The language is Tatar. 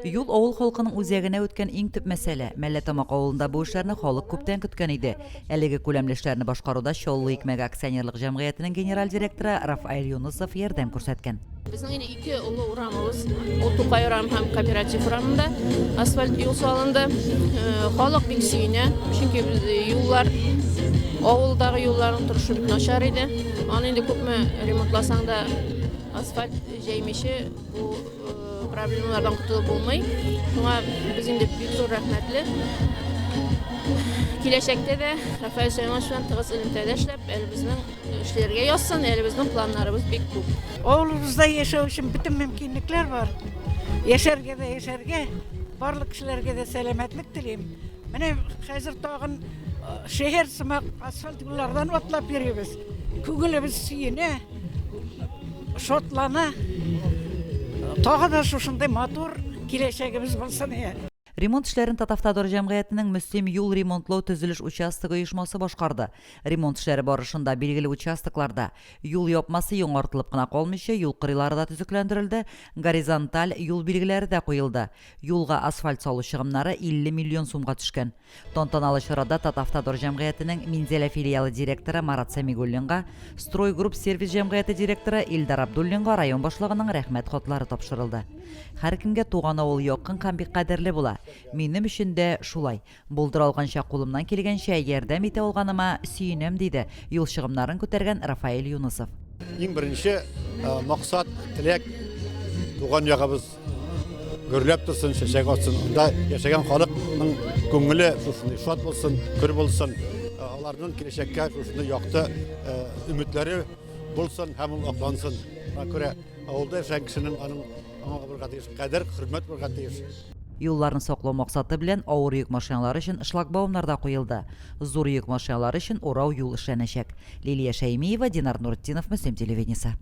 Юл авыл халкының үзәгенә үткән иң төп мәсьәлә. Мәлләтамак авылында бу эшләрне халык күптән көткән иде. Әлеге күләмле эшләрне башкаруда Чаллы икмәге акционерлык җәмгыятенең генераль директоры Рафаэль Юнысов ярдәм күрсәткән. Безнең инде ике олы урамыбыз, ул Тукай урамы һәм Кооператив урамында асфальт юл салынды. Халык бик сөенә, чөнки юллар, авылдагы юлларның торышы бик начар иде. Аны инде күпме ремонтласаң да, асфальт җәймичә бу проблемалардан котылып булмый. Шуңа без инде бик зур рәхмәтле. Киләчәктә дә Рафаэль Сөләйманович белән тыгыз элемтәдә эшләп, әле безнең эшләргә язсын, әле безнең планнарыбыз бик күп. Авылыбызда яшәү өчен бөтен мөмкинлекләр бар. Яшәргә дә яшәргә, барлык кешеләргә дә сәламәтлек телим. Менә хәзер тагын шәһәр сымак асфальт юллардан атлап йөрибез. Күңелебез сөенә. Шатлана. Тагы да шушындый матур киләчәгебез булсын иде. Ремонт эшләрен Татавтодор җәмгыятенең Мөслим юл ремонтлау-төзелеш участогы оешмасы башкарды. Ремонт эшләре барышында билгеле участокларда юл япмасы яңартылып кына калмыйча, юл кырыйлары да төзекләндерелде, горизонталь юл билгеләре дә куелды. Юлга асфальт салу чыгымнары 50 миллион сумга төшкән. Тантаналы чарада Татавтодор җәмгыятенең Минзәлә филиалы директоры Марат Сәмигуллинга, Стройгрупп сервис җәмгыяте директоры Илдар Абдуллинга район башлыгының Рәхмәт хатлары тапшырылды. Һәркемгә туган авыл якын һәм бик кадерле була. Минем өчен дә шулай. Булдыра алганча, кулымнан килгәнчә ярдәм итә алганыма сөенәм, диде юл чыгымнарын күтәргән Рафаэль Юнысов. Иң беренче максат, теләк, туган ягыбыз гөрләп торсын, чәчәк атсын. Анда яшәгән халыкның күңеле шушындый шат булсын, көр булсын. Аларның киләчәккә шушындый якты өметләре булсын һәм ул аклансын. Шуңа күрә авылда яшәгән кешенең аның аңа булырга тиеш кадер, хөрмәт булырга тиеш. Юлларны саклау максаты белән авыр йөк машиналары өчен шлагбаумнар да куелды. Зур йөк машиналары өчен урау юл эшләнәчәк. Лилия Шәймиева, Динар Нуртдинов, Мөслим телевидениесе.